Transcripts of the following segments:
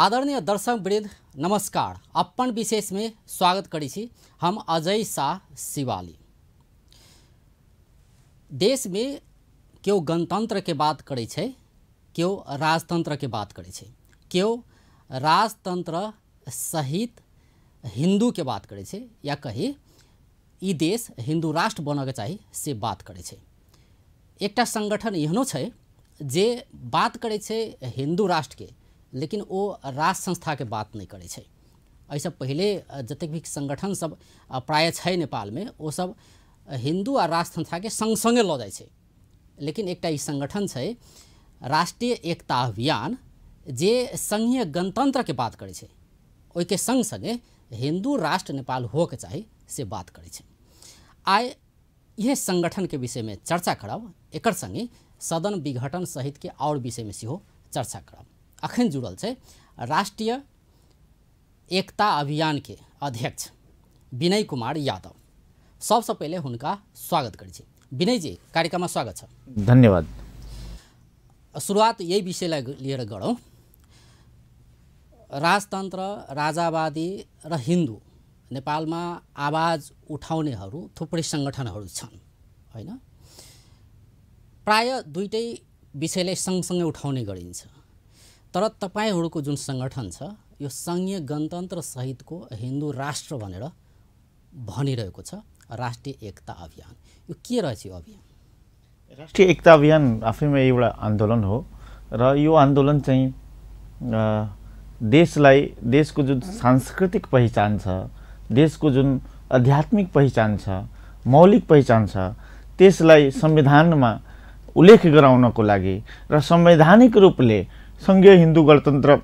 आदरणीय दर्शक वृंद नमस्कार। अपन विशेष में स्वागत करी छी हम अजय शाह शिवाली। देश में क्यों गणतंत्र के बात करे छे, क्यों राजतंत्र के बात करे छे, क्यों राजतंत्र सहित हिंदू के बात करे छे या कही ई देश हिंदू राष्ट्र बन के चाहिए से बात करे छे। एकटा संगठन एहनो छे जे बात करे छे हिंदू राष्ट्र के, लेकिन वो राष्ट्र संस्था के बात नहीं करे छे। ऐसा पहले जतेक भी संगठन सब प्राय है नेपाल में, वो सब हिंदू और राष्ट्र संस्था के संग संगे ल जाए छे। लेकिन एकटा ई संगठन छे राष्ट्रीय एकता अभियान जे संघीय गणतंत्र के बात करे छे, ओई के संग संगे हिंदू राष्ट्र नेपाल हो के चाही से बात करे छे। आय यह संगठन के विषय में चर्चा करब, एकर संगे सदन विघटन सहित के और विषय में सेहो चर्चा करब। अखन जुड़ल छे राष्ट्रीय एकता अभियान के अध्यक्ष विनय कुमार यादव। सबसे पहले हुनका स्वागत करी छी। विनय जी, कार्यक्रम में स्वागत छ। धन्यवाद। शुरुआत यही विषय लिएर गरौँ। राजतन्त्र, राजावादी र हिन्दू नेपालमा आवाज उठाउनेहरू थुप्रै सङ्गठनहरू छन्, हैन? प्राय दुईटै विषयलाई सँगसँगै उठाउने गरिन्छ। तर तपाईहरूको जुन सङ्गठन छ यो संघीय गणतन्त्र सहितको हिन्दू राष्ट्र भनेर भनिरहेको छ राष्ट्रिय एकता अभियान। यो के रहेछ यो अभियान? राष्ट्रिय एकता अभियान आफैमा एउटा आन्दोलन हो र यो आन्दोलन चाहिँ देशलाई, देशको जुन सांस्कृतिक पहिचान छ, देशको जुन आध्यात्मिक पहिचान छ, मौलिक पहिचान छ, त्यसलाई संविधानमा उल्लेख गराउनको लागि र संवैधानिक रूपले संघीय हिन्दू गणतन्त्र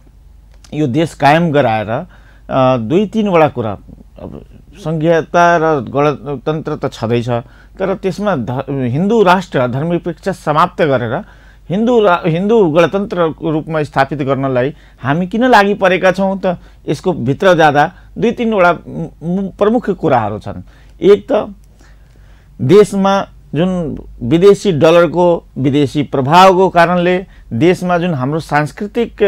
यो देश कायम गराएर दुई तीनवटा कुरा, अब संघीयता र गणतन्त्र त छँदैछ, तर त्यसमा हिन्दू राष्ट्र धर्मनिरपेक्ष समाप्त गरेर हिन्दू गणतन्त्रको रूपमा स्थापित गर्नलाई हामी किन लागि परेका छौँ त यसको भित्र जाँदा दुई तीनवटा प्रमुख कुराहरू छन्। एक त देशमा जुन विदेशी डलरको विदेशी प्रभावको कारणले देशमा जुन हाम्रो सांस्कृतिक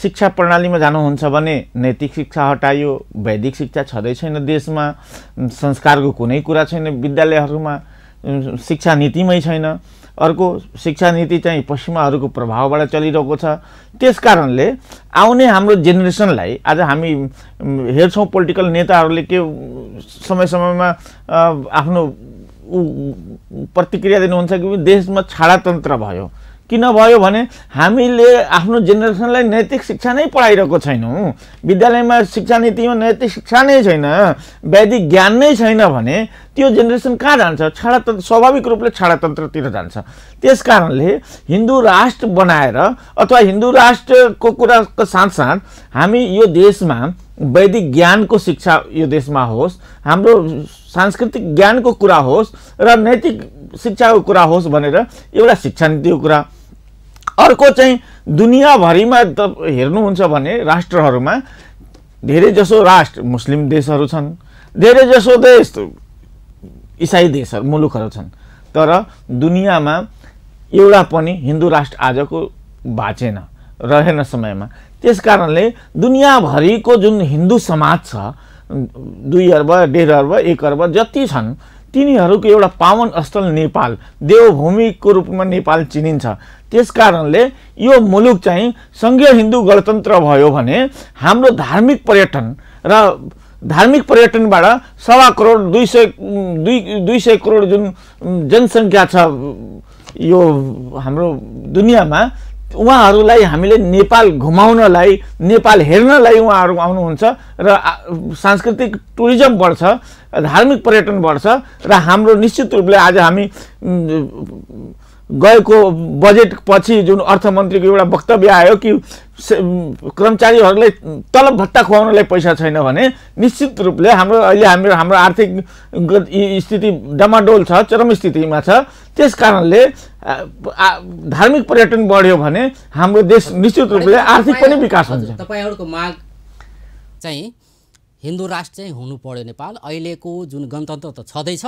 शिक्षा प्रणालीमा जानुहुन्छ भने नैतिक शिक्षा हटाइयो, वैदिक शिक्षा छँदै छैन देशमा, संस्कारको कुनै कुरा छैन विद्यालयहरूमा, शिक्षा नीतिमै छैन। अर्को शिक्षा नीति चाहिँ पश्चिमाहरूको प्रभावबाट चलिरहेको छ। त्यसकारणले आउने हाम्रो जेनेरेसनलाई आज हामी हेर्छौँ पोलिटिकल नेताहरूले के समय समयमा आफ्नो प्रतिक्रिया दिनुहुन्छ कि देशमा छाडातन्त्र भयो। किन भयो भने हामीले आफ्नो जेनेरेसनलाई नैतिक शिक्षा नै पढाइरहेको छैनौँ। विद्यालयमा शिक्षा नीतिमा नैतिक शिक्षा नै छैन, वैदिक ज्ञान नै छैन भने त्यो जेनेरेसन कहाँ जान्छ? छाडातन्त्र, स्वाभाविक रूपले छाडातन्त्रतिर जान्छ। त्यसकारणले हिन्दू राष्ट्र बनाएर अथवा हिन्दू राष्ट्रको कुराको साथसाथ हामी यो देशमा वैदिक ज्ञानको शिक्षा यो देशमा होस्, हाम्रो सांस्कृतिक ज्ञानको कुरा होस् र नैतिक शिक्षाको कुरा होस् भनेर एउटा शिक्षा नीतिको कुरा। अर्को चाहिँ दुनियाँभरिमा हेर्नुहुन्छ भने राष्ट्रहरूमा धेरै जसो राष्ट्र मुस्लिम देशहरू छन्, धेरै जसो देश इसाई देशहरू, मुलुकहरू छन्, तर दुनियाँमा एउटा पनि हिन्दू राष्ट्र आजको बाँचेन, रहेन समयमा। त्यसकारणले दुनियाँभरिको जुन हिन्दू समाज छ, 2 अर्ब, 1.5 अर्ब, 1 अर्ब जति छन्, तिनीहरूको एउटा पावन स्थल नेपाल, देवभूमिको रूपमा नेपाल चिनिन्छ। त्यसकारणले यो मुलुक चाहिँ संघीय हिन्दू गणतन्त्र भयो भने हाम्रो धार्मिक पर्यटन र धार्मिक पर्यटनबाट 1.25 करोड 200 करोड जुन जनसङ्ख्या छ यो हाम्रो दुनियाँमा, उहाँहरूलाई हामीले नेपाल घुमाउनलाई, नेपाल हेर्नलाई उहाँहरू आउनुहुन्छ र सांस्कृतिक टुरिज्म बढ्छ, धार्मिक पर्यटन बढ्छ र हाम्रो निश्चित रूपले आज हामी गएको बजेट पछि जुन अर्थमन्त्रीको एउटा वक्तव्य आयो कि कर्मचारीहरूलाई तलब भत्ता खुवाउनलाई पैसा छैन भने निश्चित रूपले अहिले हाम्रो आर्थिक स्थिति डमाडोल छ, चरम स्थितिमा छ। त्यसकारणले धार्मिक पर्यटन बढ्यो भने हाम्रो देश निश्चित रूपले आर्थिक पनि विकास हुन्छ। तपाईहरूको माग चाहिँ हिन्दू राष्ट्र चाहिँ हुनु पर्यो नेपाल। अहिलेको जुन गणतन्त्र त छँदैछ,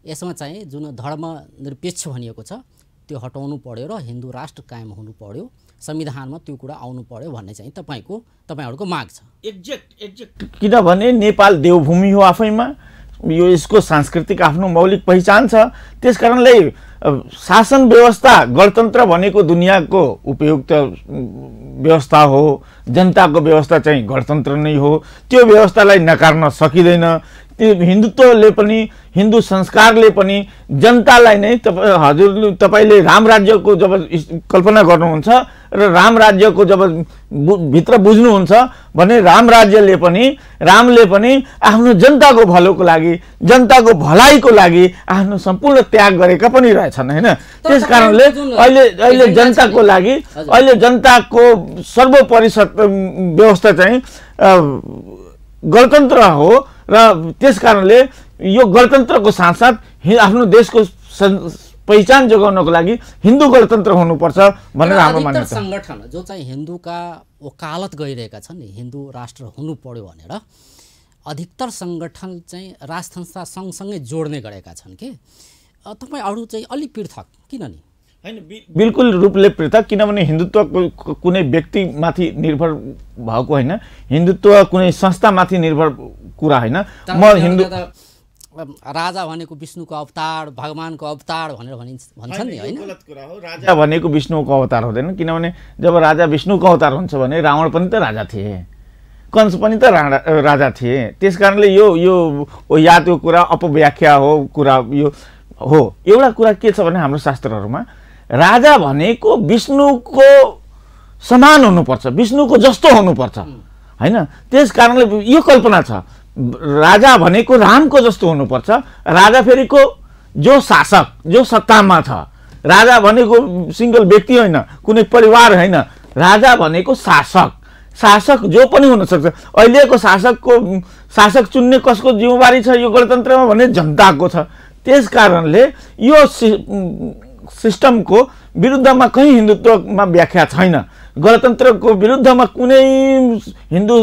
यसमा चाहिँ जुन धर्मनिरपेक्ष भनिएको छ त्यो हटाउनु पर्यो र हिन्दू राष्ट्र कायम हुनु पर्यो संविधानमा त्यो कुरा आउनु पर्यो भन्ने चाहिँ तपाईहरुको माग छ। एक्ज्याक्ट किनभने नेपाल देवभूमि हो आफैमा, यो यसको सांस्कृतिक आफ्नो मौलिक पहिचान छ। त्यसकारणले शासन व्यवस्था गणतन्त्र भनेको दुनियाँको उपयुक्त व्यवस्था हो, जनताको व्यवस्था चाहिँ गणतन्त्र नै हो। त्यो व्यवस्थालाई नकार्न सकिँदैन। त्यो हिन्दुत्वले पनि, हिन्दू संस्कारले पनि जनतालाई नै तपाईले राम राज्यको जब कल्पना गर्नुहुन्छ र राम राज्यको जब भित्र बुझ्नुहुन्छ भने रामले पनि आफ्नो जनताको भलोको लागि, जनताको भलाइको लागि आफ्नो सम्पूर्ण त्याग गरेका पनि रहेछन् हैन। त्यसकारणले अहिले जनताको लागि, अहिले जनताको सर्वोपरि व्यवस्था चाहिँ गणतन्त्र हो र त्यसकारणले यो गणतन्त्रको साथसाथ आफ्नो देशको पहिचान जोगाउनको लागि हिन्दू गणतन्त्र हुनुपर्छ भनेर हाम्रो मान्यता छ। संगठन जो चाहिँ हिन्दूका वकालत गरिरहेका छन् नि, हिन्दू राष्ट्र हुनु पर्यो भनेर अधिकतर संगठन चाहिँ राजसंस्था सँगसँगै जोड्ने गरेका छन् के तपाईँ अरू चाहिँ अलि पृथक किन नि? हैन, बिल्कुल रूपले पृथक, किनभने हिन्दुत्व कुनै व्यक्तिमाथि निर्भर भएको होइन, हिन्दुत्व कुनै संस्थामाथि निर्भर कुरा होइन। म हिन्दू राजा भनेको विष्णुको अवतार, भगवानको अवतार भनेर भन्छन् नि हैन? गलत कुरा हो। राजा भनेको विष्णुको अवतार हुँदैन, किनभने जब राजा विष्णुको अवतार हुन्छ भने रावण पनि त राजा थिए, कंस पनि त राजा थिए। त्यसकारणले यो यादको कुरा अपव्याख्या हो, कुरा यो हो। एउटा कुरा के छ भने हाम्रो शास्त्रहरूमा राजा भनेको विष्णुको समान हुनुपर्छ, विष्णुको जस्तो हुनुपर्छ हैन। त्यसकारणले यो कल्पना छ राजा भनेको रामको जस्तो हुनुपर्छ। राजा फेरिको जो शासक, जो सत्तामा छ, राजा भनेको सिंगल व्यक्ति होइन, कुनै परिवार होइन। राजा भनेको शासक जो पनि हुन सक्छ। अहिलेको शासक चुन्ने कसको जिम्मेवारी छ यो गणतन्त्रमा भने जनताको छ। त्यसकारणले यो सिस्टमको विरुद्धमा कहीँ हिन्दुत्वमा व्याख्या छैन। गणतन्त्रको विरुद्धमा कुनै हिन्दू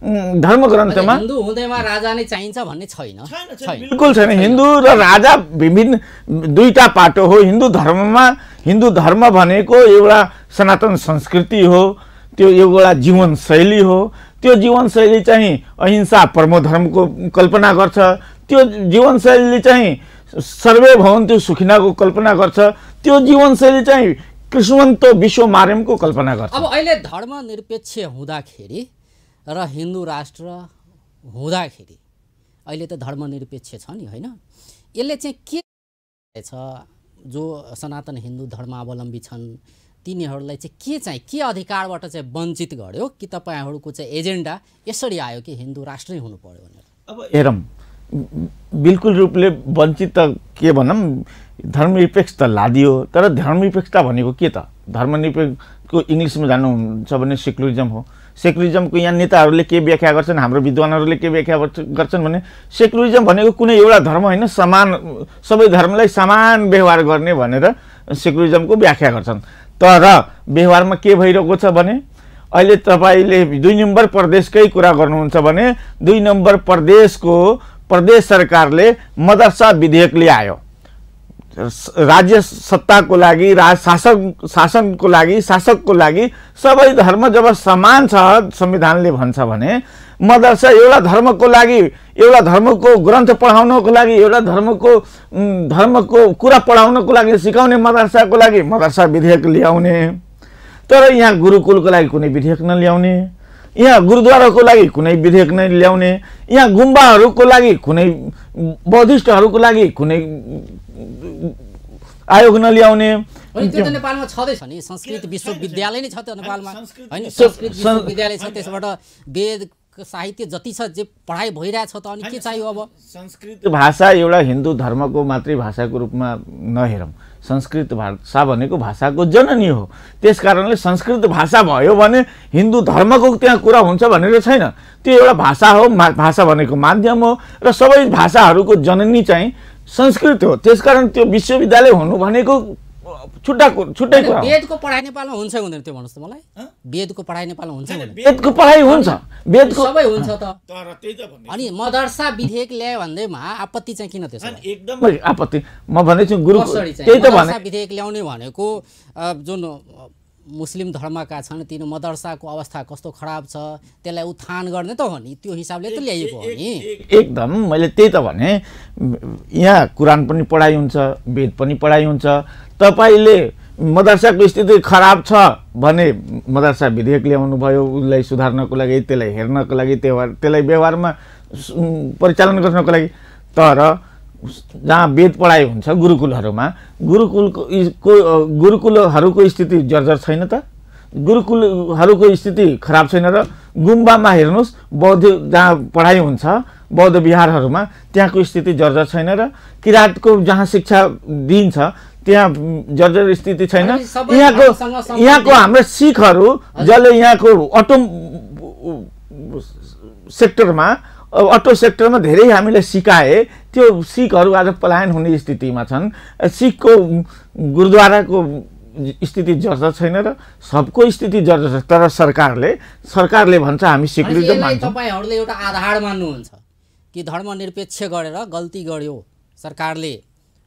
धर्म ग्रन्थमा हिन्दू हुँदैमा राजा नै चाहिन्छ भन्ने छैन। बिल्कुल छैन। हिन्दू र राजा विभिन्न दुईटा पाटो हो। हिन्दू धर्म भनेको एउटा सनातन संस्कृति हो, त्यो एउटा जीवनशैली हो। त्यो जीवनशैली चाहिँ अहिंसा परमो धर्मको कल्पना गर्छ। त्यो जीवनशैली चाहिँ सर्वे भवन्तु सुखिनाको कल्पना गर्छ। त्यो जीवनशैली चाहिँ कृष्णवन्तो विश्व मार्यमको कल्पना गर्छ। अब अहिले धर्मनिरपेक्ष हुँदाखेरि र हिन्दू राष्ट्र हुँदाखेरि अहिले त धर्मनिरपेक्ष छ नि हैन? यसले चाहिँ के छ जो सनातन हिन्दू धर्मावलम्बी छन् तिनीहरूलाई चाहिँ के अधिकारबाट चाहिँ वञ्चित गर्यो कि तपाईहरुको चाहिँ एजेन्डा यसरी आयो कि हिन्दू राष्ट्रै हुनु पर्यो भनेर? अब हेरौँ, बिल्कुल रूपले वञ्चित त के भनौँ, धर्मनिरपेक्ष त लादियो, तर धर्मनिरपेक्षता भनेको के त? धर्मनिरपेक्षको इङ्ग्लिसमा जान्नुहुन्छ भने सेक्युलरिजम हो। सेक्युलरिजमको यहाँ नेताहरूले के व्याख्या गर्छन्, हाम्रो विद्वानहरूले के व्याख्या गर्छन् भने सेक्युलरिजम भनेको कुनै एउटा धर्म होइन, सबै धर्मलाई समान व्यवहार गर्ने भनेर सेक्युलरिजमको व्याख्या गर्छन्। तर व्यवहारमा के भइरहेको छ भने अहिले तपाईले 2 नम्बर प्रदेशकै कुरा गर्नुहुन्छ भने 2 नम्बर प्रदेशको प्रदेश सरकारले मदरसा विधेयक ल्यायो। राज्य सत्ताको लागि, शासनको लागि सबै धर्म जब समान छ संविधानले भन्छ भने मदरसा एउटा धर्मको लागि, एउटा धर्मको ग्रन्थ पढाउनको लागि, एउटा धर्मको कुरा पढाउनको लागि सिकाउने मदरसाको लागि मदरसा विधेयक ल्याउने। तर यहाँ गुरुकुलको लागि कुनै विधेयक नल्याउने, यहाँ गुरुद्वाराको लागि कुनै विधेयक नै ल्याउने, यहाँ गुम्बाहरूको लागि कुनै बौद्धिस्टहरूको लागि कुनै आयोग नल्याउने। त्यो त नेपालमा छँदैछ नि, संस्कृत विश्वविद्यालय नै छ त नेपालमा हैन? संस्कृत विश्वविद्यालय छ, त्यसबाट वेद साहित्य जति छ जे पढाइ भइरहेछ त अनि के चाहियो? अब संस्कृत भाषा एउटा हिन्दू धर्मको मातृभाषाको रूपमा नहेरौँ। संस्कृत भाषा भनेको भाषाको जननी हो। त्यसकारणले संस्कृत भाषा भयो भने हिन्दू धर्मको त्यहाँ कुरा हुन्छ भनेर छैन। त्यो एउटा भाषा हो, भाषा भनेको माध्यम हो र सबै भाषाहरूको जननी चाहिँ संस्कृत हो। त्यसकारण त्यो विश्वविद्यालय हुनु भनेको छुट्टै कुरा। वेदको पढाइ नेपालमा हुन्छ हुँदैन त्यो भन्नुस् त मलाई? वेदको पढाइ नेपालमा हुन्छ हुँदैन? वेदको पढाइ हुन्छ, वेदको सबै हुन्छ त। तर त्यही त भन्ने अनि मदरसा विधेयक ल्यायो भन्दैमा आपत्ति चाहिँ किन त्यसो? एकदमै आपत्ति। म भन्दैछु गुरु त्यही त भने विधेयक ल्याउने भनेको जुन मुस्लिम धर्मका छन् तिनी मदरसाको अवस्था कस्तो खराब छ त्यसलाई उत्थान गर्ने त हो नि, त्यो हिसाबले त ल्याइएको हो नि। एकदम मैले त्यही त भने, यहाँ कुरान पनि पढाइ हुन्छ, वेद पनि पढाइ हुन्छ। तपाईले मदरसाको स्थिति खराब छ भने मदरसा विधेयक ल्याउनु भयो, उसलाई सुधार्नको लागि, त्यसलाई हेर्नको लागि, त्यसलाई व्यवहारमा परिचालन गर्नको लागि। तर जहाँ वेद पढाइ हुन्छ गुरुकुलहरूमा, गुरुकुलहरूको स्थिति जर्जर छैन त? गुरुकुलहरूको स्थिति खराब छैन र गुम्बामा हेर्नुहोस्, बौद्ध जहाँ पढाइ हुन्छ बौद्ध विहारहरूमा, त्यहाँको स्थिति जर्जर छैन र किराँतको जहाँ शिक्षा दिइन्छ त्यहाँ जर्जर स्थिति छैन। यहाँको हाम्रो सिखहरू जसले यहाँको अटो सेक्टरमा धेरै हामीलाई सिकाए, त्यो सिखहरू आज पलायन हुने स्थितिमा छन्। सिखको गुरुद्वाराको स्थिति जर्जर छैन र सबको स्थिति जर्जर छ। तर सरकारले भन्छ हामी सेकुलरिजम मान्छौँ। तपाईहरुले एउटा आधार मान्नुहुन्छ कि धर्मनिरपेक्ष गरेर गल्ती गर्यो सरकारले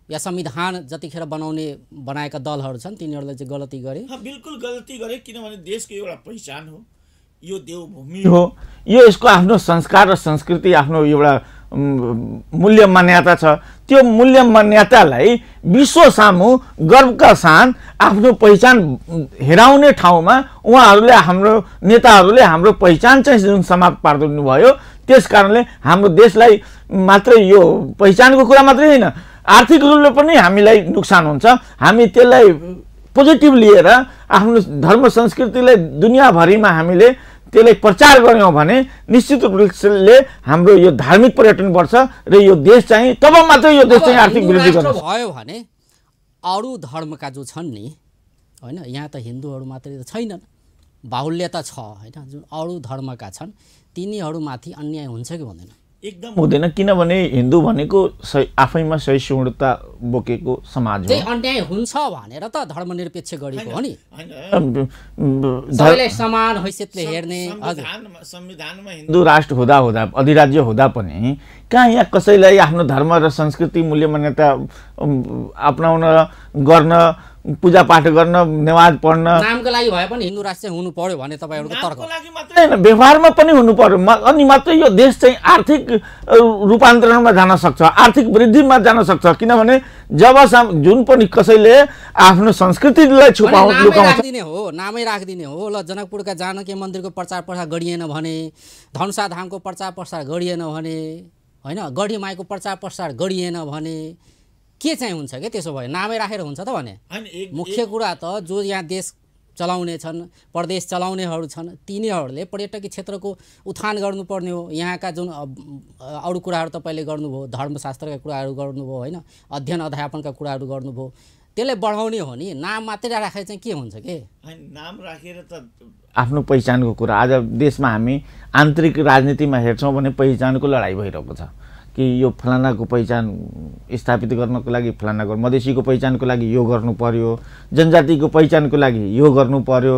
या संविधान जतिखेर बनाएका दलहरू छन् तिनीहरूले चाहिँ गलती गरे। बिल्कुल गल्ती गरे, किनभने देशको एउटा पहिचान हो, यो देवभूमि हो, यो यसको आफ्नो संस्कार र संस्कृति, आफ्नो एउटा मूल्य मान्यता छ। त्यो मूल्य मान्यतालाई विश्व सामु गर्वका साथ आफ्नो पहिचान हेराउने ठाउँमा उहाँहरूले, हाम्रो नेताहरूले हाम्रो पहिचान चाहिँ जुन समाप्त पारिदिनु भयो, त्यस कारणले हाम्रो देशलाई मात्र यो पहिचानको कुरा मात्रै होइन, आर्थिक रूपले पनि हामीलाई नोक्सान हुन्छ। हामी त्यसलाई पोजिटिभ लिएर आफ्नो धर्म संस्कृतिलाई दुनियाँभरिमा हामीले त्यसलाई प्रचार गर्यौँ भने निश्चित रूपले हाम्रो यो धार्मिक पर्यटन बढ्छ र यो देश चाहिँ तब मात्रै यो देश चाहिँ आर्थिक वृद्धि गर्छ। भयो भने अरू धर्मका जो छन् नि, होइन, यहाँ त हिन्दूहरू मात्रै त छैनन्, बाहुल्यता छ, होइन, जुन अरू धर्मका छन् तिनीहरूमाथि अन्याय हुन्छ कि हुँदैन? एकदम हुँदैन, किनभने हिन्दू भनेको आफैमा सहिष्णुता बोकेको समाज हो। अन्याय हुन्छ भनेर त धर्मनिरपेक्ष गरेको हो नि, सबैलाई समान हैसियतले हेर्ने। संविधानमा हिन्दू राष्ट्र हुँदा अधिराज्य हुँदा पनि कहाँ यहाँ कसैलाई आफ्नो धर्म र संस्कृति मूल्य मान्यता अपनाउन, गर्न, पूजा पाठ गर्न, नमाज पढ्न नामको लागि भए पनि हिन्दू राष्ट्र हुनु पर्यो भने तपाईहरुको तर्क होइन, व्यवहारमा पनि हुनु पर्यो। अनि मात्रै यो देश चाहिँ आर्थिक रूपान्तरणमा जान सक्छ, आर्थिक वृद्धिमा जान सक्छ। किनभने जब जुन पनि कसैले आफ्नो संस्कृतिलाई लुकाउँछ, नामै राखिदिने हो। ल, जनकपुरका जानकी मन्दिरको प्रचार प्रसार गरिएन भने, धनुषा धामको प्रचार प्रसार गरिएन भने, होइन, गढी माईको प्रचार प्रसार गरिएन भने के चाहिँ हुन्छ के? त्यसो भए नामै राखेर हुन्छ त भने? मुख्य कुरा त जो यहाँ देश चलाउने छन्, प्रदेश चलाउनेहरू छन्, तिनीहरूले पर्यटकीय क्षेत्रको उत्थान गर्नुपर्ने हो। यहाँका जुन अरू कुराहरू तपाईँले गर्नुभयो, धर्मशास्त्रका कुराहरू गर्नुभयो, होइन, अध्ययन अध्यापनका कुराहरू गर्नुभयो, त्यसलाई बढाउने हो नि। नाम मात्रै राखेर चाहिँ के हुन्छ के? नाम राखेर त आफ्नो पहिचानको कुरा। आज देशमा हामी आन्तरिक राजनीतिमा हेर्छौँ भने पहिचानको लडाइँ भइरहेको छ कि यो फलानाको पहिचान स्थापित गर्नको लागि फलानाको, मधेसीको पहिचानको लागि यो गर्नु पर्यो, जनजातिको पहिचानको लागि यो गर्नु पर्यो,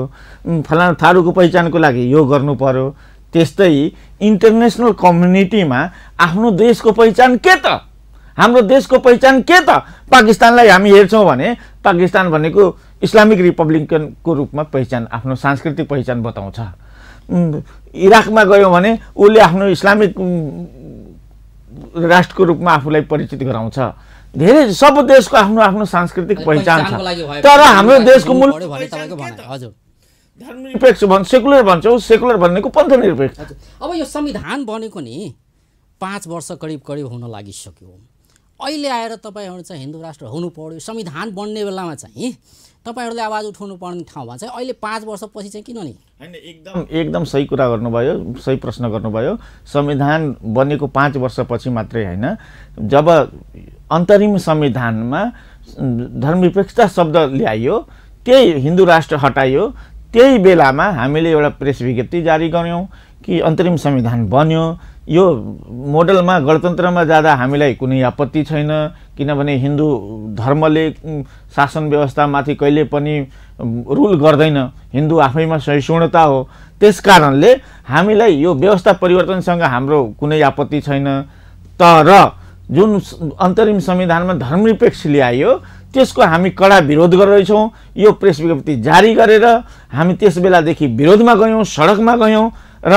फलाना थारूको पहिचानको लागि यो गर्नु पर्यो। त्यस्तै इन्टरनेसनल कम्युनिटीमा आफ्नो देशको पहिचान के त? हाम्रो देशको पहिचान के त? पाकिस्तानलाई हामी हेर्छौँ भने पाकिस्तान भनेको इस्लामिक रिपब्लिकनको रूपमा पहिचान, आफ्नो सांस्कृतिक पहिचान बताउँछ। इराकमा गयो भने उसले आफ्नो इस्लामिक राष्ट्रको रूपमा आफूलाई परिचित गराउँछ। धेरै सब देशको आफ्नो आफ्नो सांस्कृतिक पहिचान छ। तर हाम्रो देशको मूल धर्मनिरपेक्ष सेकुलर भन्छौँ, सेकुलर भनेको पन्थनिरपेक्ष। अब यो संविधान बनेको नि 5 वर्ष करिब हुन लागिसक्यो। अहिले आएर तपाईँहरू चाहिँ हिन्दू राष्ट्र हुनु पर्यो, संविधान बन्ने बेलामा चाहिँ तपाईहरुले आवाज उठाउनु पर्ने ठाउँमा चाहिँ अहिले 5 वर्षपछि चाहिँ किन नि? हैन, एकदम सही कुरा गर्नुभयो, सही प्रश्न गर्नुभयो। संविधान बनेको 5 वर्षपछि मात्रै हैन, जब अन्तरिम संविधानमा धर्मनिरपेक्षता शब्द ल्याइयो, त्यही हिन्दू राष्ट्र हटाइयो, त्यही बेलामा हामीले एउटा प्रेस विज्ञप्ति जारी गर्यौं कि अन्तरिम संविधान बन्यो। यो मोडलमा गणतन्त्रमा जाँदा हामीलाई कुनै आपत्ति छैन, किनभने हिन्दू धर्मले शासन व्यवस्थामाथि कहिले पनि रुल गर्दैन, हिन्दू आफैमा सहिष्णुता हो। त्यसकारणले हामीलाई यो व्यवस्था परिवर्तनसँग हाम्रो कुनै आपत्ति छैन। तर जुन अन्तरिम संविधानमा धर्मनिरपेक्ष ल्याइयो त्यसको हामी कडा विरोध गरिरहेछौँ। यो प्रेस विज्ञप्ति जारी गरेर हामी त्यस बेलादेखि विरोधमा गयौँ, सडकमा गयौँ र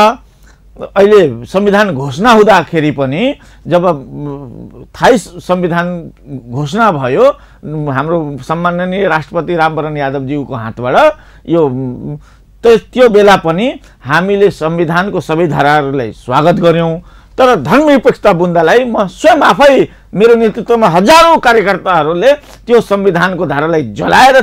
अहिले संविधान घोषणा हुँदाखेरि पनि जब थाई संविधान घोषणा भयो हाम्रो सम्माननीय राष्ट्रपति रामवरण यादवज्यूको हातबाट यो त्यो बेला पनि हामीले संविधानको सबै धाराहरूलाई स्वागत गर्यौँ। तर धर्मनिरपेक्षता बुन्दालाई म स्वयं आफै मेरो नेतृत्वमा हजारौं कार्यकर्ताहरूले त्यो संविधानको धारालाई जलाएर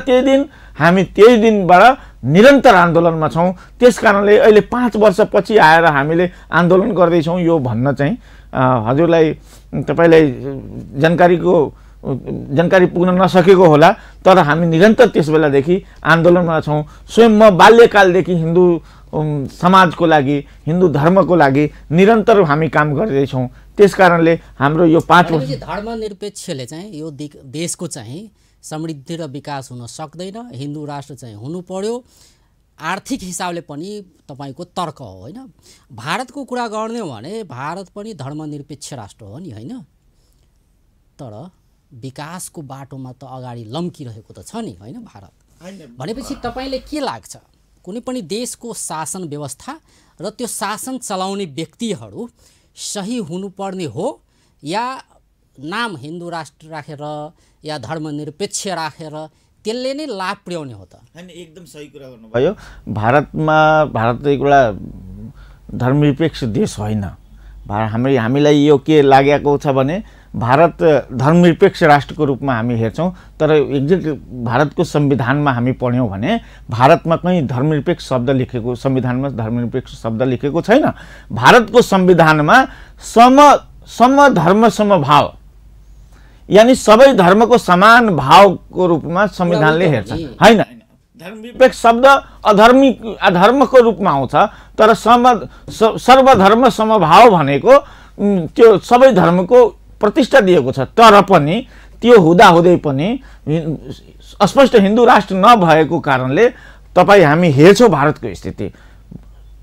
हामी त्यही दिनबाट निरन्तर आन्दोलनमा छौँ। त्यसकारणले अहिले 5 वर्षपछि आएर हामीले आन्दोलन गर्दैछौँ यो भन्न चाहिँ हजुरलाई तपाईलाई जानकारी पुग्न नसकेको होला। तर हामी निरन्तर त्यस बेलादेखि आन्दोलनमा छौँ। स्वयं म बाल्यकालदेखि हिन्दू समाजको लागि, हिन्दू धर्मको लागि निरन्तर हामी काम गर्दैछौँ। त्यसकारणले हाम्रो यो 5 वर्ष धर्मनिरपेक्षले चाहिँ यो देशको चाहिँ समृद्धि र विकास हुन सक्दैन। हिन्दू राष्ट्र चाहिँ हुनु पर्यो। आर्थिक हिसाबले पनि तपाईको तर्क हो हैन। भारतको कुरा गर्ने हो भने भारत पनि धर्मनिरपेक्ष राष्ट्र हो नि हैन। तर विकासको बाटोमा त अगाडि लम्किरहेको त छ नि हैन भारत। भनेपछि तपाईले के लाग्छ कुनै पनि देशको शासन व्यवस्था र त्यो शासन चलाउने व्यक्तिहरू सही हुनुपर्ने हो या नाम हिन्दू राष्ट्र राखेर या धर्मनिरपेक्ष राखेर त्यसले नै लाभ पुर्याउने हो त? हैन, एकदम सही कुरा गर्नुभयो। भारत एउटा धर्मनिरपेक्ष देश होइन। हामीलाई यो के लागेको छ भने भारत धर्मनिरपेक्ष राष्ट्रको रूपमा हामी हेर्छौँ। तर एक्ज्याक्ट भारतको संविधानमा हामी पढ्यौँ भने भारतमा कहीँ धर्मनिरपेक्ष शब्द लेखेको, संविधानमा धर्मनिरपेक्ष शब्द लेखेको छैन। भारतको संविधानमा समधर्म समभाव यानी सबै धर्मको समान भावको रूपमा संविधानले हेर्छ हैन। धर्मनिरपेक्ष शब्द अधर्मको रूपमा आउँछ। तर सर्वधर्म समभाव भनेको त्यो सबै धर्मको प्रतिष्ठा दिएको छ। तर पनि त्यो हुँदाहुँदै पनि स्पष्ट हिन्दू राष्ट्र नभएको कारणले हामी हेर्छौँ भारतको स्थिति।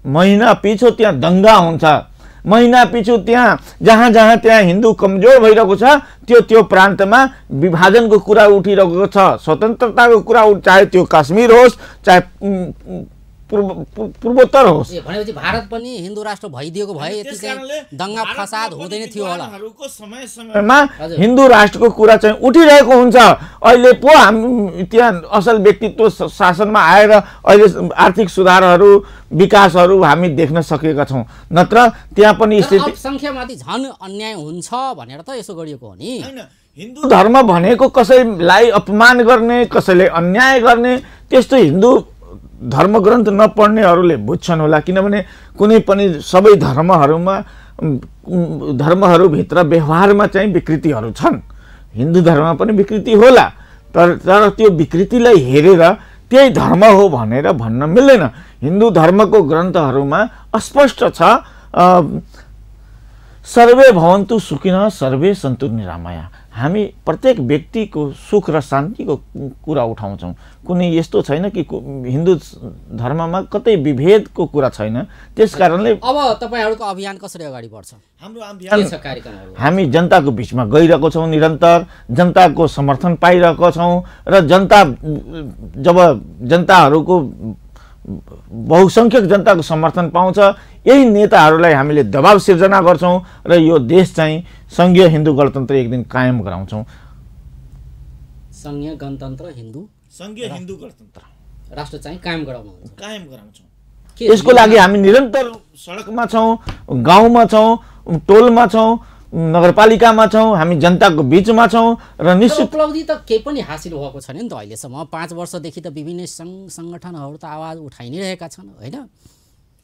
महिना पिछो त्यहाँ दंगा हुन्छ, महिना पिछो जहाँ त्यहाँ हिन्दू कमजोर भइरहेको छ त्यो प्रान्तमा विभाजनको कुरा उठिरहेको छ। स्वतन्त्रताको कुरा चाहे त्यो काश्मीर होस् चाहे पूर्वोत्तर होस्। भनेपछि भारत पनि हिन्दू राष्ट्र भइदिएको भए यति चाहिँ दंगा फसाद हुँदैन थियो होला। समयमा हिन्दू राष्ट्रको कुरा चाहिँ उठिरहेको हुन्छ। अहिले पो त्यहाँ असल व्यक्तित्व शासनमा आएर अहिले आर्थिक सुधारहरू विकासहरू हामी देख्न सकेका छौँ। नत्र त्यहाँ पनि स्थिति संख्यामाथि झन् अन्याय हुन्छ भनेर त यसो गरिएको हो नि। हिन्दू धर्म भनेको कसैलाई अपमान गर्ने, कसैले अन्याय गर्ने त्यस्तो हिन्दू धर्मग्रन्थ नपढ्नेहरूले बुझ्छन् होला। किनभने कुनै पनि सबै धर्महरूभित्र व्यवहारमा चाहिँ विकृतिहरू छन्। हिन्दू धर्ममा पनि विकृति होला। तर त्यो विकृतिलाई हेरेर त्यही धर्म हो भनेर भन्न मिल्दैन। हिन्दू धर्मको ग्रन्थहरूमा स्पष्ट छ सर्वे भवन्तु सुखिनः सर्वे सन्तु निरामया। हामी प्रत्येक व्यक्तिको सुख र शान्तिको कुरा उठाउँछौँ। कुनै यस्तो छैन कि हिन्दू धर्ममा कतै विभेदको कुरा छैन। त्यसकारणले अब तपाईहरुको अभियान कसरी अगाडि बढ्छ? हाम्रो अभियान के छ कार्यक्रमहरु? हामी जनताको बीचमा गइरहेको छौँ, निरन्तर जनताको समर्थन पाइरहेको छौँ र जब जनताहरूको बहुसंख्यक जनताको समर्थन पाउँछ यही नेताहरूलाई हामीले दबाव सिर्जना गर्छौँ र यो देश चाहिँ संघीय हिन्दू गणतन्त्र एक दिन कायम गराउँछौँ। संघीय हिन्दू गणतन्त्र राष्ट्र चाहिँ कायम गराउँछौँ। यसको लागि हामी निरन्तर सडकमा छौँ, गाउँमा छौँ, टोलमा छौँ, नगरपालिकामा छौँ, हामी जनताको बीचमा छौँ र निश्चित उपलब्धि त केही पनि हासिल भएको छैन नि त अहिलेसम्म। 5 वर्षदेखि त विभिन्न सङ्गठनहरू त आवाज उठाइ नै रहेका छन् हैन।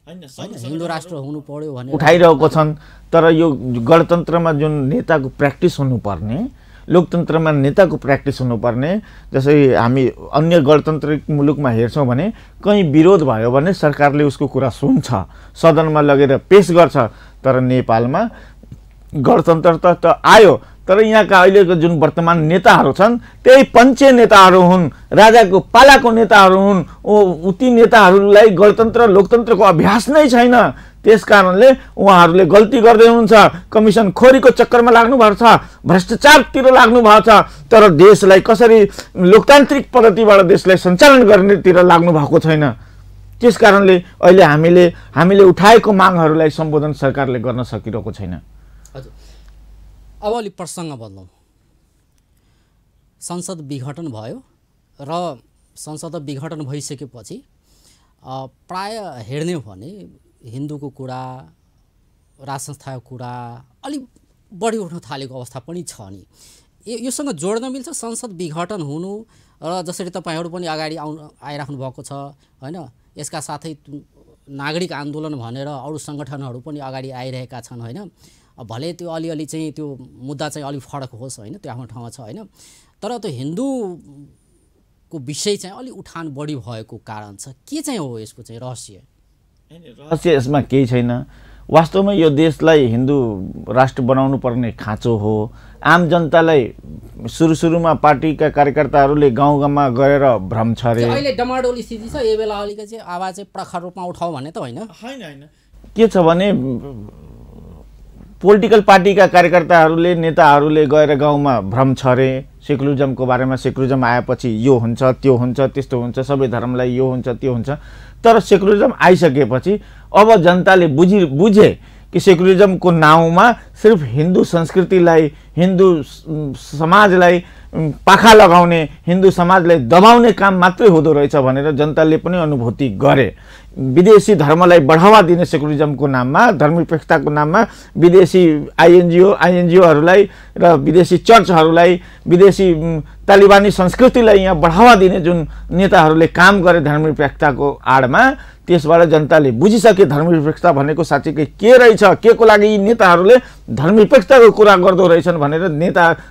हिन्दू राष्ट्र हुनु पर्यो भने उठाइरहेको छन्। तर यो गणतन्त्रमा जुन नेताको प्र्याक्टिस हुनुपर्ने, लोकतन्त्रमा नेताको प्र्याक्टिस हुनुपर्ने, जसै हामी अन्य गणतन्त्रिक मुलुकमा हेर्छौँ भने कहीँ विरोध भयो भने सरकारले उसको कुरा सुन्छ, सदनमा लगेर पेश गर्छ। तर नेपालमा गणतन्त्र त आयो तर यहाँका अहिलेको जुन वर्तमान नेताहरू छन् त्यही पञ्चे नेताहरू हुन्, राजाको पालाको नेताहरू हुन्। ती नेताहरूलाई गणतन्त्र लोकतन्त्रको अभ्यास नै छैन। त्यस कारणले उहाँहरूले गल्ती गर्दै हुनुहुन्छ। कमिसन खोरीको चक्करमा लाग्नु भएको छ, भ्रष्टाचारतिर लाग्नु भएको छ, तर देशलाई कसरी लोकतान्त्रिक पद्धतिबाट देशलाई सञ्चालन गर्नेतिर लाग्नु भएको छैन। त्यस कारणले अहिले हामीले उठाएको मागहरूलाई सम्बोधन सरकारले गर्न सकिरहेको छैन। हजुर, अब अलि प्रसङ्ग बदलौँ। संसद विघटन भयो र संसद विघटन भइसकेपछि प्राय हेर्ने हो भने हिन्दूको कुरा, राज संस्थाको कुरा अलिक बढी उठ्न थालेको अवस्था पनि छ नि। योसँग जोड्न मिल्छ संसद विघटन हुनु र जसरी तपाईँहरू पनि अगाडि आइराख्नु भएको छ होइन, यसका साथै नागरिक आन्दोलन भनेर अरू सङ्गठनहरू पनि अगाडि आइरहेका छन् होइन। भले त्यो अलिअलि चाहिँ त्यो मुद्दा चाहिँ अलिक फरक होस् होइन, त्यो आफ्नो ठाउँमा छ होइन, तर त्यो हिन्दूको विषय चाहिँ अलिक उठान बढी भएको कारण छ। के चाहिँ हो यसको चाहिँ रहस्य? रहस्य यसमा केही छैन। वास्तवमा यो देशलाई हिन्दू राष्ट्र बनाउनु पर्ने खाँचो हो। आम जनतालाई सुरुमा पार्टीका कार्यकर्ताहरूले गाउँमा गएर भ्रम छरे। अहिले डमाडोली स्थिति छ, यो बेला अलिकति चाहिँ आवाज चाहिँ प्रखर रूपमा उठाऊ भन्ने त होइन। के छ भने पोलिटिकल पार्टीका कार्यकर्ताहरूले नेताहरूले गएर गाउँमा भ्रम छरे। सेकुलरिजमको बारेमा सेकुलरिजम आएपछि यो हुन्छ त्यो हुन्छ त्यस्तो हुन्छ, सबै धर्मलाई यो हुन्छ त्यो हुन्छ। तर सेकुलरिजम आइसकेपछि अब जनताले बुझे कि सेकुलरिजमको नाउँमा सिर्फ हिन्दू संस्कृतिलाई, हिन्दू समाजलाई पाखा लगाउने, हिन्दू समाजलाई दबाउने काम मात्रै हुँदो रहेछ भनेर जनताले पनि अनुभूति गरे। विदेशी धर्मलाई बढावा दिने सेकुलरिजमको नाममा, धर्मनिरपेक्षताको नाममा विदेशी आइएनजिओहरूलाई र विदेशी चर्चहरूलाई, विदेशी तालिबानी संस्कृतिलाई यहाँ बढावा दिने जुन नेताहरूले काम गरे धर्मनिरपेक्षताको आडमा, त्यसबाट जनताले बुझिसके धर्मनिरपेक्षता भनेको साँच्चै के रहेछ, के को लागि यी नेताहरूले धर्मनिरपेक्षताको कुरा गर्दो रहेछन् भनेर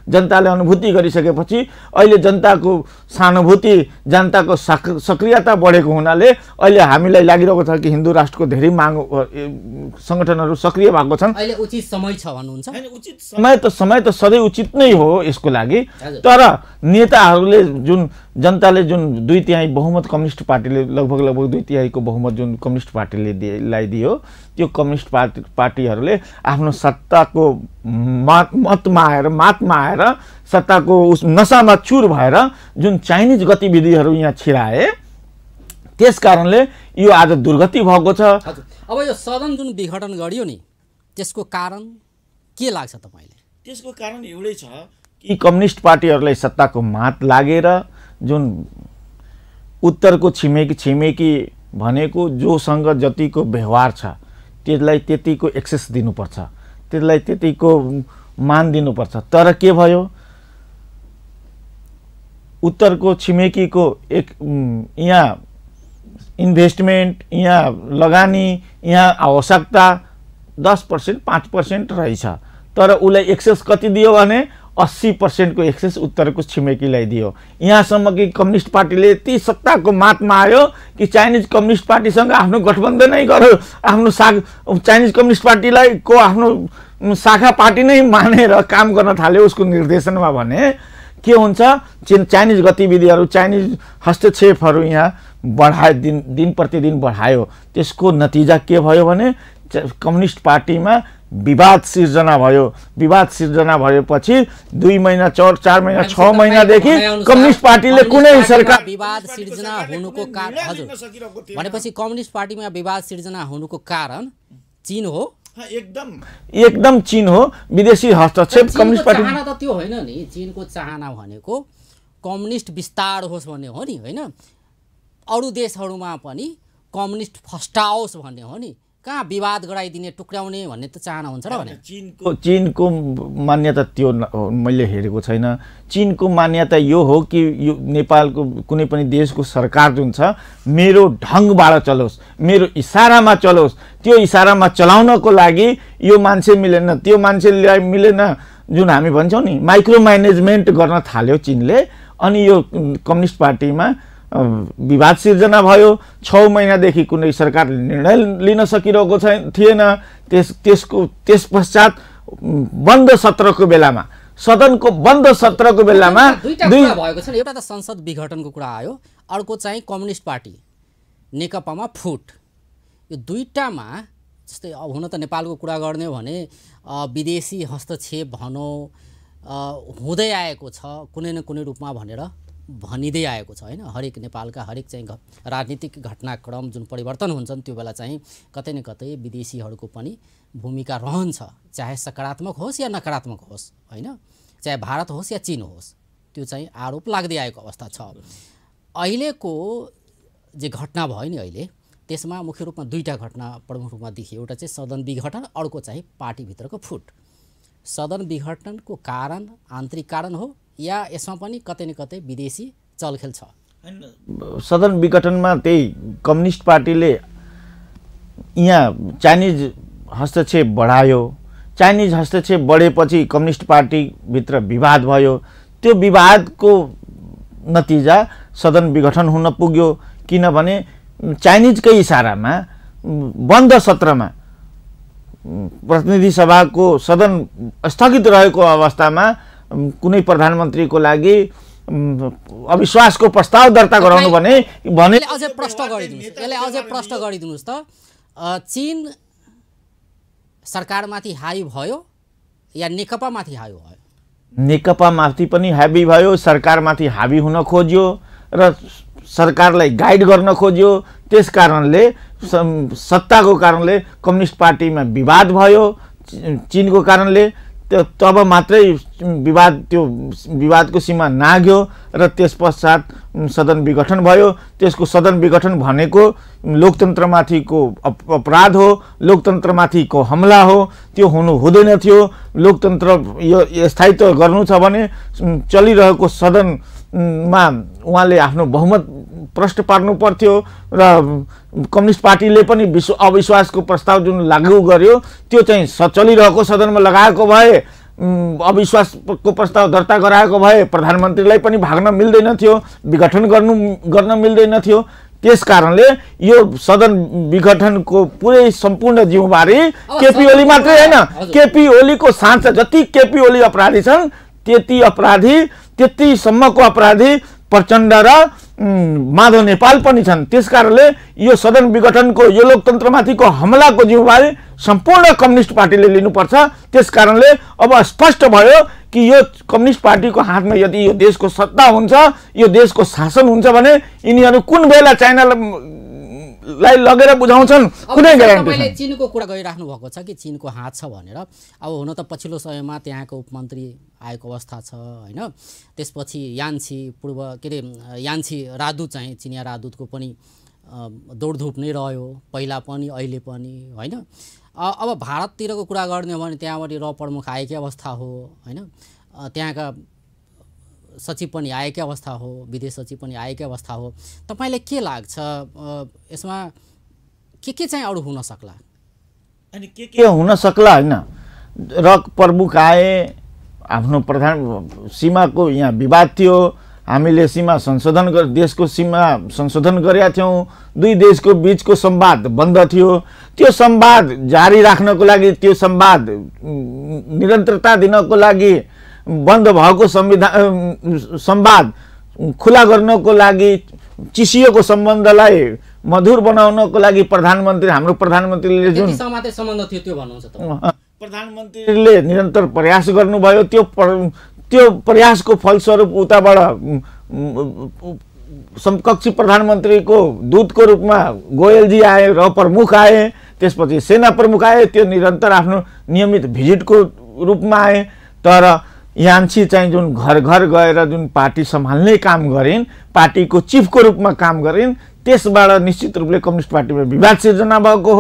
जनताले अनुभूति गरिसकेपछि अहिले जनताको सहानुभूति, जनताको सक्रियता बढेको हुनाले अहिले हामीलाई लागिरहेको छ कि हिन्दू राष्ट्रको धेरै माग सङ्गठनहरू सक्रिय भएको छन्। अहिले उचित समय छ भन्नुहुन्छ? उचित समय त सधैँ उचित नै हो यसको लागि, तर नेताहरूले जनताले जुन 2/3 बहुमत कम्युनिस्ट पार्टीले लगभग 2/3 को बहुमत जुन कम्युनिस्ट पार्टीले दियो, त्यो कम्युनिस्ट पार्टीहरूले आफ्नो सत्ताको मतमा आएर सत्ताको उस नसामा चुर भएर जुन चाइनिज गतिविधिहरू यहाँ छिराए, त्यस कारणले यो आज दुर्गति भएको छ। अब यो सदन जुन विघटन गरियो नि, त्यसको कारण के लाग्छ तपाईँले? त्यसको कारण एउटै छ कि कम्युनिस्ट पार्टीहरूलाई सत्ताको मात लागेर जुन उत्तरको छिमेकी भनेको जोसँग जतिको व्यवहार छ त्यसलाई त्यतिको एक्सेस दिनुपर्छ, त्यसलाई त्यतिको मान दिनुपर्छ। तर के भयो, उत्तरको छिमेकीको यहाँ इन्भेस्टमेन्ट, यहाँ लगानी, यहाँ आवश्यकता 10% 5% रहेछ, तर उसलाई एक्सेस कति दियो भने 80% को एक्सेस उत्तरको छिमेकीलाई दियो। यहाँसम्म कि कम्युनिस्ट पार्टीले यति सत्ताको मातमा आयो कि चाइनिज कम्युनिस्ट पार्टीसँग आफ्नो गठबन्धनै गर्यो, आफ्नो चाइनिज कम्युनिस्ट पार्टीलाई को आफ्नो शाखा पार्टी नै मानेर काम गर्न थाल्यो उसको निर्देशनमा। भने के हुन्छ, चाइनिज गतिविधिहरू, चाइनिज हस्तक्षेपहरू यहाँ बढायो, दिन प्रतिदिन बढायो। त्यसको नतिजा के भयो भने कम्युनिस्ट पार्टीमा विवाद सिर्जना भयो। विवाद सिर्जना भएपछि 2 महिना 4 महिना 6 महिनादेखि कम्युनिस्ट पार्टीले कुनै सरकार विवाद सिर्जना हुनुको कारण, हजुर, भनेपछि कम्युनिस्ट पार्टीमा विवाद सिर्जना हुनुको कारण चीन हो। एकदम चीन हो। विदेशी हस्तक्षेप कम्युनिस्ट पार्टी चाहना त त्यो होइन नि। चीनको चाहना भनेको कम्युनिस्ट विस्तार होस् भन्ने हो नि, होइन? अरू देशहरूमा पनि कम्युनिस्ट फस्टाओस् भन्ने हो नि। कहाँ विवाद गराइदिने, टुक्राउने भन्ने त चाहना हुन्छ र भने? चीनको मान्यता त्यो मैले हेरेको छैन। चीनको मान्यता यो हो कि यो नेपालको कुनै पनि देशको सरकार जुन छ मेरो ढङ्गबाट चलोस्, मेरो इसारामा चलोस्। त्यो इसारामा चलाउनको लागि यो मान्छे मिलेन, त्यो मान्छेलाई मिलेन, जुन हामी भन्छौँ नि माइक्रो म्यानेजमेन्ट गर्न थाल्यो चीनले। अनि यो कम्युनिस्ट पार्टीमा विवाद सिर्जना भयो। 6 महिनादेखि कुनै सरकारले निर्णय लिन सकिरहेको थिएन। त्यस पश्चात बन्द सत्रको बेलामा सदनको बन्द सत्रको बेलामा दुईटा कुरा भएको छ। एउटा त संसद विघटनको कुरा आयो, अर्को चाहिँ कम्युनिस्ट पार्टी नेकपामा फुट। यो दुईटामा जस्तै अब हुन त नेपालको कुरा गर्ने हो भने विदेशी हस्तक्षेप भनौँ हुँदै आएको छ कुनै न कुनै रूपमा भनेर भनिँदै आएको छ होइन। हरेक नेपालका हरेक चाहिँ राजनीतिक घटनाक्रम जुन परिवर्तन हुन्छन् त्यो बेला चाहिँ कतै न कतै विदेशीहरूको पनि भूमिका रहन्छ, चाहे सकारात्मक होस् या नकारात्मक होस् होइन, चाहे भारत होस् या चीन होस्, त्यो चाहिँ आरोप लाग्दै आएको अवस्था छ। अहिलेको जे घटना भयो नि अहिले, त्यसमा मुख्य रूपमा दुईटा घटना प्रमुख रूपमा देखियो। एउटा चाहिँ सदन विघटन, अर्को चाहिँ पार्टीभित्रको फुट। सदन विघटनको कारण आन्तरिक कारण हो या यसमा पनि कतै न कतै विदेशी चलखेल छ? सदन विघटनमा त्यही कम्युनिस्ट पार्टीले यहाँ चाइनिज हस्तक्षेप बढायो। चाइनिज हस्तक्षेप बढेपछि कम्युनिस्ट पार्टीभित्र विवाद भयो। त्यो विवादको नतिजा सदन विघटन हुन पुग्यो, किनभने चाइनिजकै इसारामा बन्द सत्रमा प्रतिनिधि सभाको सदन स्थगित रहेको अवस्थामा कुनै प्रधानमन्त्रीको लागि अविश्वासको प्रस्ताव दर्ता गराउनु भने अझै प्रश्न गरिदिनुहोस् त, चीन सरकारमाथि हावी भयो या नेकपामाथि हावी भयो? नेकपामाथि पनि हावी भयो, सरकारमाथि हावी हुन खोज्यो र सरकारलाई गाइड गर्न खोज्यो। त्यस कारणले सत्ताको कारणले कम्युनिस्ट पार्टीमा विवाद भयो चीनको कारणले। तब मात्रै त्यो विवादको सीमा नाग्यो र त्यस पश्चात सदन विघटन भयो। त्यसको सदन विघटन भनेको लोकतन्त्रमाथिको अपराध हो, लोकतन्त्रमाथिको हमला हो। त्यो हुनु हुँदैन थियो। लोकतन्त्र यो स्थायित्व गर्नु छ भने चलिरहेको सदनमा उहाँले आफ्नो बहुमत प्रश्न पार्नु पर्थ्यो र कम्युनिस्ट पार्टीले पनि अविश्वासको प्रस्ताव जुन लागू गर्यो त्यो चाहिँ चलिरहेको सदनमा लगाएको भए, अविश्वासको प्रस्ताव दर्ता गराएको भए प्रधानमन्त्रीलाई पनि भाग्न मिल्दैन थियो, विघटन गर्न मिल्दैन थियो। त्यस कारणले यो सदन विघटनको पुरै सम्पूर्ण जिम्मेवारी केपी ओली मात्रै होइन, केपी ओलीको साँचा जति केपी ओली अपराधी छन् त्यतिसम्मको अपराधी प्रचण्ड र माधव नेपाल पनि छन्। त्यस कारणले यो सदन विघटनको, यो लोकतन्त्रमाथिको हमलाको जिम्मेवारी सम्पूर्ण कम्युनिस्ट पार्टीले लिनुपर्छ। त्यस कारणले अब स्पष्ट भयो कि यो कम्युनिस्ट पार्टीको हातमा यदि यो देशको सत्ता हुन्छ, यो देशको शासन हुन्छ भने यिनीहरू कुन बेला चाइनालाई लगेर बुझाउँछन् कुनै ग्यारेन्टी छैन। चीनको कुरा गरिराख्नु भएको छ कि चीनको हात छ भनेर। अब हुन त पछिल्लो समयमा त्यहाँको उपमन्त्री आएको अवस्था छ होइन। त्यसपछि यान्छी राजदूत चाहिँ चिनिया राजदूतको पनि दौडधुप नै रह्यो, पहिला पनि अहिले पनि होइन। अब भारततिरको कुरा गर्ने हो भने त्यहाँबाट र प्रमुख आएकै अवस्था हो होइन, त्यहाँका सचिव पनि आएकै अवस्था हो, विदेश सचिव पनि आएकै अवस्था हो। तपाईँलाई के लाग्छ यसमा के चाहिँ अरू हुन सक्ला? अनि के हुन सक्ला होइन, र प्रमुख आए, आफ्नो प्रधान सीमाको यहाँ विवाद थियो, हामीले सीमा संशोधन देशको सीमा संशोधन गरेका थियौँ, दुई देशको बीचको संवाद बन्द थियो। त्यो संवाद जारी राख्नको लागि, त्यो संवाद निरन्तरता दिनको लागि बन्द भएको संवाद खुला गर्नको लागि, चिसिएको सम्बन्धलाई मधुर बनाउनको लागि हाम्रो प्रधानमन्त्रीले जुन सम्बन्ध थियो त्यो भन्नुहुन्छ त, प्रधानमन्त्रीले निरन्तर प्रयास गर्नुभयो। त्यो प्रयासको फलस्वरूप उताबाट समकक्षी प्रधानमन्त्रीको दूतको रूपमा गोयलजी आए र प्रमुख आए, त्यसपछि सेना प्रमुख आए। त्यो निरन्तर आफ्नो नियमित भिजिटको रूपमा आए। तर यान्छी चाहिँ जुन घर घर गएर जुन पार्टी सम्हाल्ने काम गरिन्, पार्टीको चिफको रूपमा काम गरिन्, त्यसबाट निश्चित रूपले कम्युनिस्ट पार्टीमा विवाद सिर्जना भएको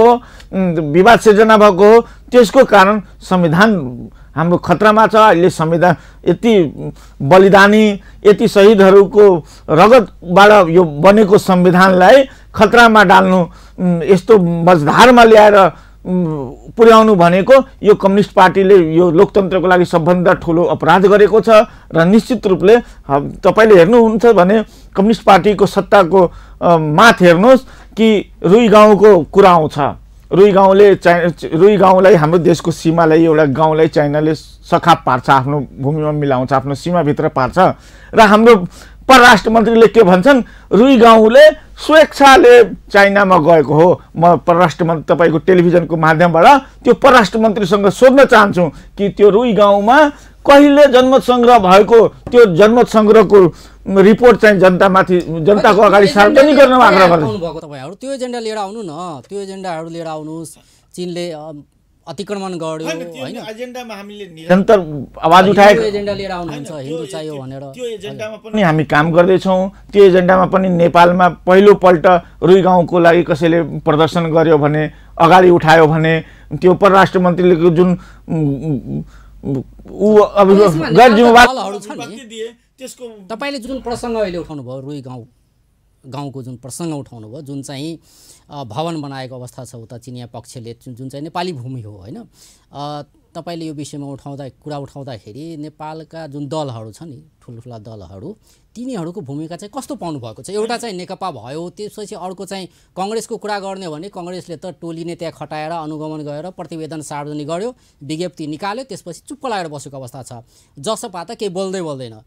हो। त्यसको कारण संविधान हाम्रो खतरामा छ। अहिले संविधान यति बलिदानी, यति शहीदहरूको रगतबाट यो बनेको संविधानलाई खतरामा डाल्नु, यस्तो मझधारमा ल्याएर पुर्याउनु भनेको यो कम्युनिस्ट पार्टीले यो लोकतन्त्रको लागि सबभन्दा ठुलो अपराध गरेको छ। र निश्चित रूपले तपाईले हेर्नुहुन्छ भने कम्युनिस्ट पार्टीको सत्ताको माथ हेर्नुहोस् कि रुई गाउँको कुरा आउँछ। रुई गाउँलाई हाम्रो देशको सीमालाई एउटा गाउँलाई चाइनाले सखाप पार्छ, आफ्नो भूमिमा मिलाउँछ, आफ्नो सीमाभित्र पार्छ। र हाम्रो परराष्ट्र मन्त्रीले के भन्छन्, रुई गाउँले स्वेच्छाले चाइनामा गएको हो। म परराष्ट्र मन्त्री तपाईँको टेलिभिजनको माध्यमबाट त्यो परराष्ट्र मन्त्रीसँग सोध्न चाहन्छु कि त्यो रुई गाउँमा कहिले जनमत सङ्ग्रह भएको, त्यो जनमत सङ्ग्रहको रिपोर्ट चाहिँ जनताको अगाडि सार्वजनिक गर्न आग्रह गर्नु। तपाईँहरू त्यो एजेन्डा लिएर आउनु न, त्यो एजेन्डाहरू लिएर आउनुहोस्। चीनले अतिक्रमण गर्यो हैन, एजेन्डामा हामीले निरन्तर आवाज उठाएको एजेन्डा लिएर आउनुहुन्छ, हिन्दू चाहियो भनेर। त्यो एजेन्डामा पनि हामी काम गर्दै छौं। त्यो एजेन्डामा पनि नेपालमा पहिलो पल्ट रुई गाउँको लागि कसैले प्रदर्शन गर्यो भने, अगाडि उठायो भने, त्यो परराष्ट्र मन्त्रीले जुन तपाईले जुन प्रसङ्ग अहिले उठाउनु भयो, रुई गाउँको जुन प्रसङ्ग उठाउनु भयो, जुन चाहिँ भवन बनाएको अवस्था छ उता चिनिया पक्षले, जुन चाहिँ नेपाली भूमि हो हैन, तपाईले यो विषयमा कुरा उठाउँदाखेरि नेपालका जुन दलहरू छ नि, ठुल्ठुला दलहरू, तिनीहरूको भूमिका चाहिँ कस्तो पाउनु भएको छ? एउटा चाहिँ नेकपा भयो, त्यसपछि अर्को चाहिँ कांग्रेसको कुरा गर्ने हो भने कांग्रेसले त टोली नै त्यहाँ खटाएर अनुगमन गरेर प्रतिवेदन सार्वजनिक गर्यो, विज्ञप्ति निकाल्यो, त्यसपछि चुप्प लागेर बसेको अवस्था छ। जसपा त केही बोल्दैन,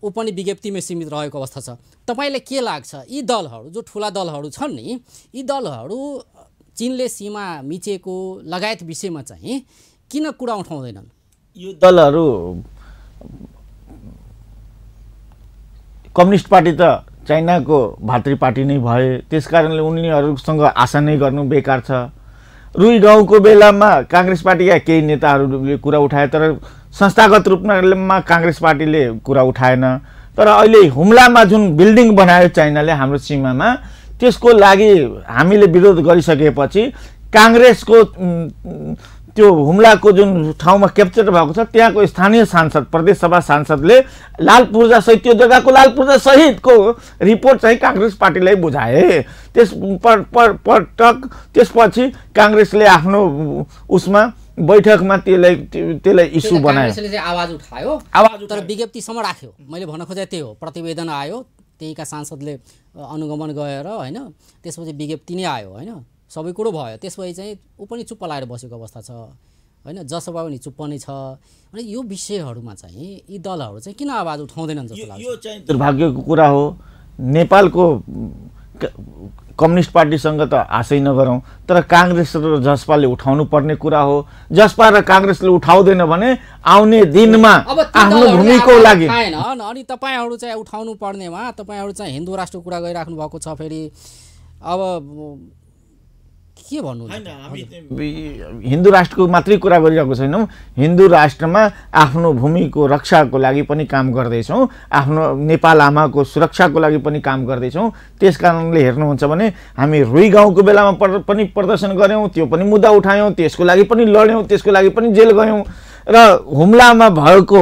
ऊ पनि विज्ञप्तिमै सीमित रहेको अवस्था छ। तपाईलाई के लाग्छ, यी दलहरू जो ठुला दलहरू छन् नि, यी दलहरू चीनले सीमा मिचेको लगायत विषयमा चाहिँ किन कुरा उठाउँदैनन्? यो दलहरू कम्युनिस्ट पार्टी त चाइनाको भातृ पार्टी नै भए, त्यसकारणले उनीहरूसँग आशा नै गर्नु बेकार छ। रुई गाउँको बेलामा कांग्रेस पार्टीका केही नेताहरूले कुरा उठाए, तर संस्थागत रूपमा कांग्रेस पार्टीले कुरा उठाएन। तर अहिले हुम्लामा जुन बिल्डिङ बनायो चाइनाले हाम्रो सीमामा, त्यसको लागि हामीले विरोध गरिसकेपछि कांग्रेसको त्यो हुम्लाको जुन ठाउँमा क्याप्चर भएको छ त्यहाँको स्थानीय सांसद, प्रदेश सभा सांसदले लाल पूर्जा सहित, त्यो जग्गाको लाल पूर्जा सहितको रिपोर्ट चाहिँ कांग्रेस पार्टीलाई बुझाए। त्यसपछि कांग्रेसले आफ्नो उसमा बैठकमा त्यसलाई इस्यु बनायो, कांग्रेसले चाहिँ आवाज उठायो, तर विज्ञप्तिसम्म राख्यो। मैले भन्न खोजे त्यही हो, प्रतिवेदन आयो, त्यहीका सांसदले अनुगमन गरेर हैन, त्यसपछि विज्ञप्ति नै आयो हैन, सबै कुरो भयो। त्यसपछि चाहिँ ऊ पनि चुप्प लागेर बसेको अवस्था छ हैन, जसपा पनि चुप्प नै छ। अनि यो विषयहरूमा चाहिँ यी दलहरू चाहिँ किन आवाज उठाउँदैनन् जस्तो लाग्छ? यो चाहिँ दुर्भाग्यको कुरा हो। नेपालको कम्युनिस्ट पार्टीसँग त आशै नगरौँ, तर कांग्रेस र जसपाले उठाउनु पर्ने कुरा हो। जसपा र कांग्रेसले उठाउँदैन भने आउने दिनमा आफ्नो भूमिको लागि अनि तपाईहरु चाहिँ उठाउनु पर्नेमा तपाईहरु चाहिँ हिन्दू राष्ट्रको कुरा गरिराख्नु भएको छ। फेरि अब के भन्नु, हिन्दू राष्ट्रको मात्रै कुरा गरिरहेको छैनौँ, हिन्दू राष्ट्रमा आफ्नो भूमिको रक्षाको लागि पनि काम गर्दैछौँ, आफ्नो नेपाल आमाको सुरक्षाको लागि पनि काम गर्दैछौँ। त्यस कारणले हेर्नुहुन्छ भने हामी रुई गाउँको बेलामा पनि प्रदर्शन गऱ्यौँ, त्यो पनि मुद्दा उठायौँ, त्यसको लागि पनि लड्यौँ, त्यसको लागि पनि जेल गयौँ। र हुम्लामा भएको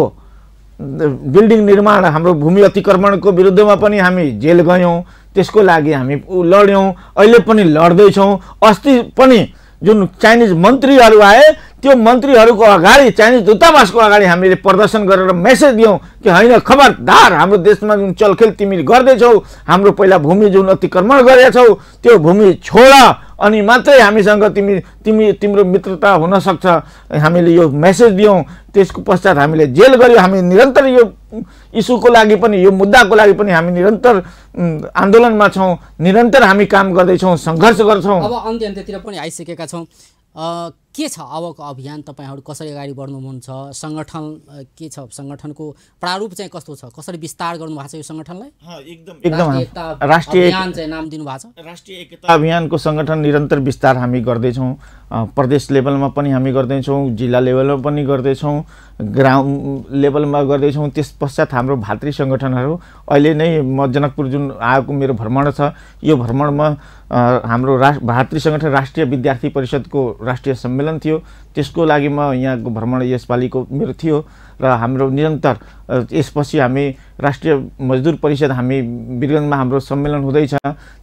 बिल्डिङ निर्माण, हाम्रो भूमि अतिक्रमणको विरुद्धमा पनि हामी जेल गयौँ, त्यसको लागि हामी लड्यौँ, अहिले पनि लड्दैछौँ। अस्ति पनि जुन चाइनिज मन्त्रीहरू आए, त्यो मन्त्रीहरूको अगाडि, चाइनिज दूतावासको अगाडि हामीले प्रदर्शन गरेर मेसेज दियौँ कि होइन, खबरदार, हाम्रो देशमा जुन चलखेल तिमी गर्दैछौ, हाम्रो पहिला भूमि जुन अतिक्रमण गरेछौ त्यो भूमि छोड, अनि मात्रै हामीसँग तिम्रो मित्रता हुन सक्छ। हामीले यो मेसेज दियौँ, त्यसको पश्चात हामीले जेल गर्यौँ। हामी निरन्तर यो इस्युको लागि पनि, यो मुद्दाको लागि पनि हामी निरन्तर आन्दोलनमा छौँ, निरन्तर हामी काम गर्दैछौँ, सङ्घर्ष गर्छौँ। अब अन्त्यतिर पनि आइसकेका छौँ। के छ अबको अभियान? तपाईहरु कसरी अगाडि बढ्नुहुन्छ? संगठन के छ? संगठनको प्रारूप चाहिँ कस्तो छ? कसरी विस्तार गर्नु भएको छ यो संगठनलाई? एकदम राष्ट्रिय अभियान चाहिँ नाम दिनु भएको छ। राष्ट्रिय एकता अभियानको संगठन निरन्तर विस्तार हामी गर्दैछौँ। प्रदेश लेभलमा पनि हामी गर्दैछौँ, जिल्ला लेभलमा पनि गर्दैछौँ, ग्राउन्ड लेभलमा गर्दैछौँ। त्यस पश्चात हाम्रो भातृ सङ्गठनहरू अहिले नै म जनकपुर जुन आएको मेरो भ्रमण छ, यो भ्रमणमा हाम्रो भातृ सङ्गठन राष्ट्रिय विद्यार्थी परिषदको राष्ट्रिय सम्मेलन थियो, त्यसको लागि म यहाँको भ्रमण यसपालिको मेरो थियो। र हाम्रो निरन्तर यसपछि हामी राष्ट्रिय मजदुर परिषद, हामी वीरगन्जमा हाम्रो सम्मेलन हुँदैछ।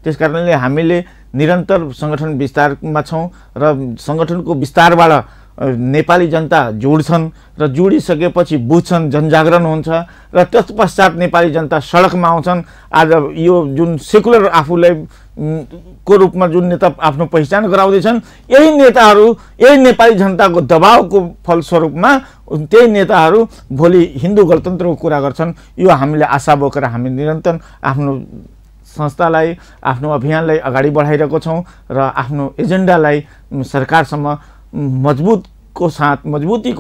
त्यसकारणले हामीले निरन्तर सङ्गठन विस्तारमा छौँ र सङ्गठनको विस्तारबाट नेपाली जनता जोड्छन् र जोडिसकेपछि बुझ्छन्, जनजागरण हुन्छ र त्यस पश्चात नेपाली जनता सडकमा आउँछन्। आज यो जुन सेकुलर आफूलाई को रूपमा जुन नेता आफ्नो पहिचान गराउँदैछन्, यही नेताहरू यही नेपाली जनताको दबावको फलस्वरूपमा त्यही नेताहरू भोलि हिन्दू गणतन्त्रको कुरा गर्छन्। यो हामीले आशा बोकेर हामी निरन्तर आफ्नो संस्थालाई, आफ्नो अभियानलाई अगाडि बढाइरहेको छौँ र आफ्नो एजेन्डालाई सरकारसम्म मजबुतीको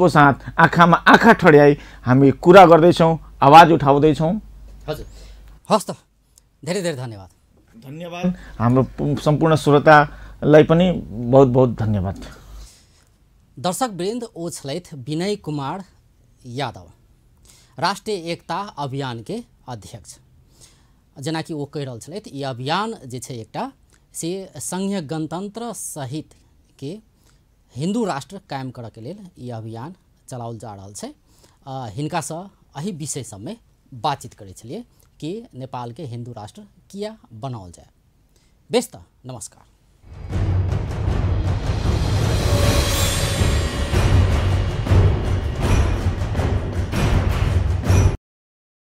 साथ आँखामा आँखा ठड्याई हामी कुरा गर्दैछौँ, आवाज उठाउँदैछौँ। हजुर, हस् त, धेरै धेरै धन्यवाद। धन्यवाद। हाम्रो सम्पूर्ण श्रोतालाई पनि बहुत बहुत धन्यवाद। दर्शक वृन्द, ओ छलैथ विनय कुमार यादव, राष्ट्रीय एकता अभियान के अध्यक्ष। जेना कि ओ कहि रहल छलैथ, ई अभियान जे छै एकटा से संघीय गणतंत्र सहित के हिंदू राष्ट्र कायम करऽ के लेल ई अभियान चलाओल जा रहल छै। हिनकासँ एहि विषय सबमे बातचीत करै छलिए कि नेपाल के हिंदू राष्ट्र किया बनाओल जाए। बेस त, नमस्कार।